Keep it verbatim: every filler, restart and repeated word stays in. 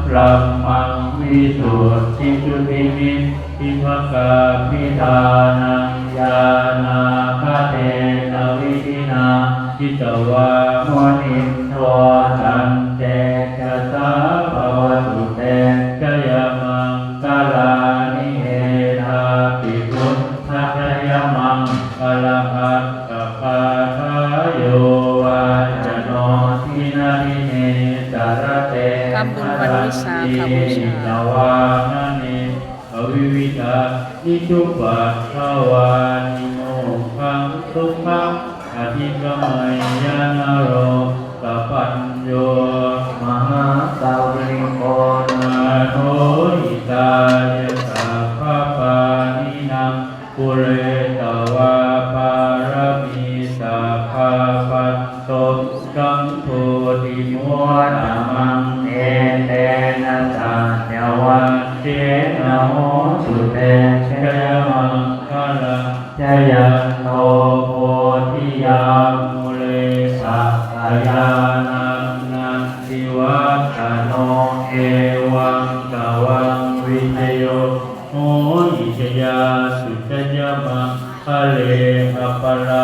Brahmaṃ visuddhijutimiddhibakābhidhānaṃ ñāṇāgadena vidhinā jitavā munindo taṃtejasā bhavatu te jayamaṅgalāni. Etāpi buddhajayamaṅgalaaṭṭhagāthā yo vācano dinadine sarate ทำบุญวันวิสาขบูชา matandī hitvānanekavividhāni cupaddavāni mokkhaṃ sukhaṃ adhigameyya naro sapañño. Mahākāruṇiko nātho hitāya sabbapāṇinaṃ pūretvā pāramī sabbā patto sambodhimuttamaṃ. Etena saccavajjena hotu te jayamaṅgalaṃ. Jayanto bodhiyā mūle sakyānaṃ nandivaḍḍhano evaṃ tvaṃ vijayo hohi jayassu jayamaṅgale. Aparā